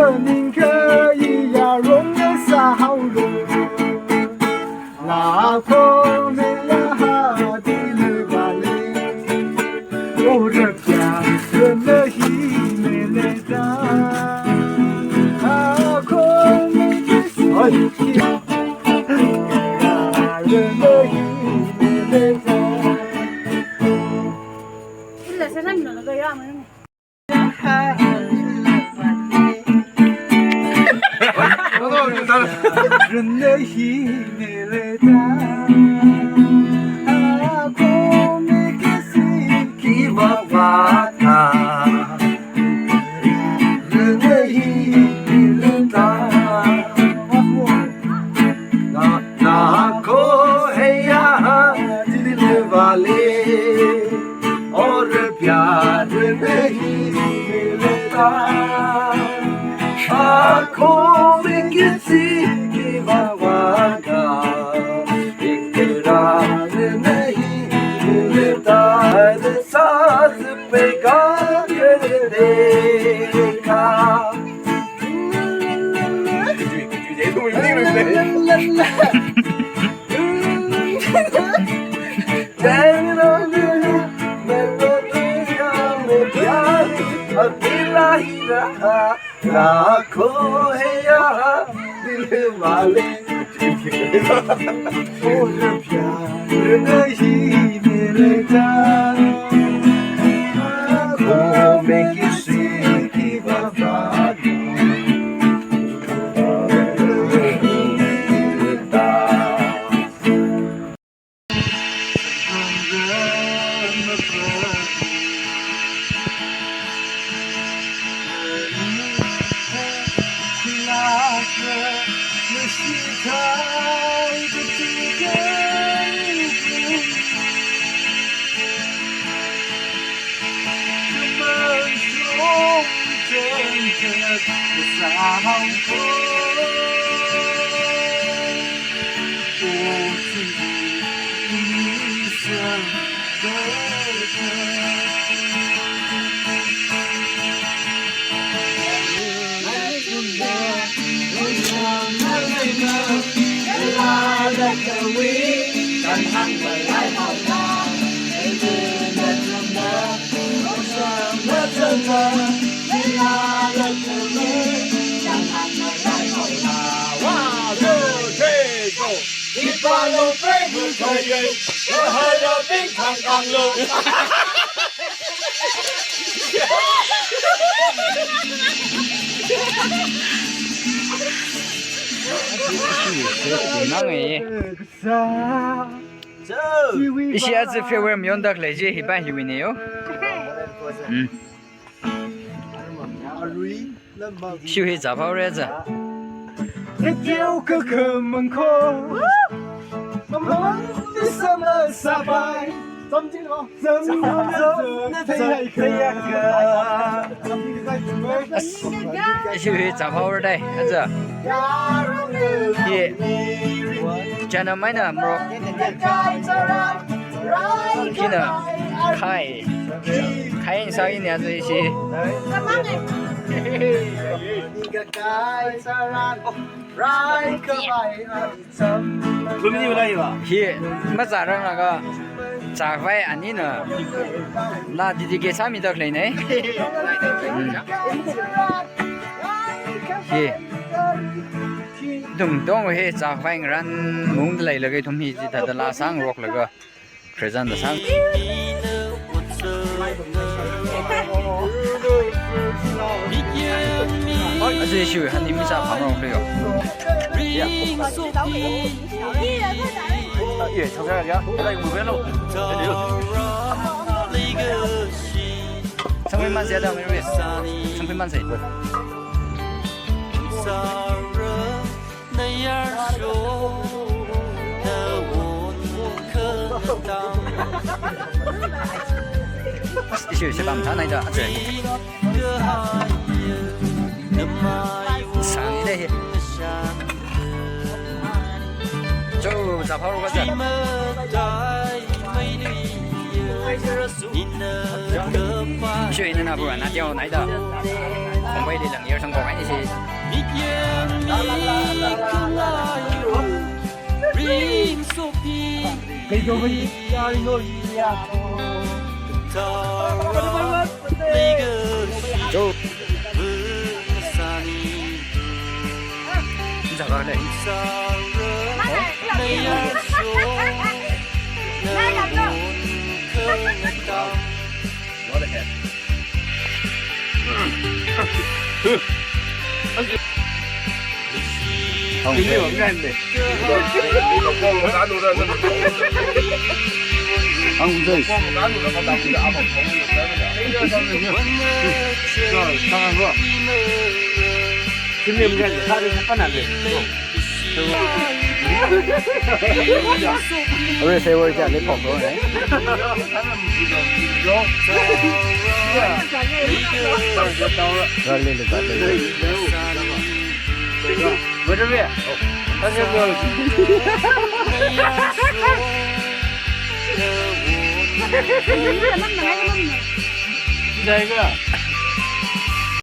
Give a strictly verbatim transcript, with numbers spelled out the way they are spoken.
Ningkha iya rong sāhaolu. Lakho meya ha dili vale. Ora pya nahi mile ta. Lakho me kisi ki nahi mile ta. Illa salam no ga ya man. Lakho heya dili vale. और प्यार नहीं मिलता। आँखों में किसी की वफा का इकरार नहीं मिलता। हर सांस पे गा कर देखा। अकेला ही रहा, लाखों है यहाँ दिल वाले। और प्यार नहीं मिलता, आँखों में किसी की वफा नहीं मिलता। One, two, three, go. Ishi aja farewell mayonda khalei chi hipa hiwuina yo. Mm. Shu hi chaphaora ja. Shu hi chaphaora dai, aja. Hi. Chana maina mro. Hina khai. Khai sāi ni aja ishi. Hi, mazāranglaga, chāvai anina, la didi ke sāmida khaleina. Mm. Hi. Tungtong hi chāvai ngaran mungda leilaga ithum hi chithāda la sāngaroklaga. Present da sang. Aja shu hani mi sa phamrong leo. Ye, chang sa ya. Lai mu ve lo. Chang mai man se da mai ve. Chang mai man se. Ishi ishi pam thanai da, ache. Sang ni dei. Jo, chaphaora ja. Ishi ina na bu na tiao nai da. Paileilang yar sangkong ai ni si. Go. Jaga lei. Ore se ore ja le phok ro ne. Ra le le ja le. Ore re. Ane ro. Jai ga.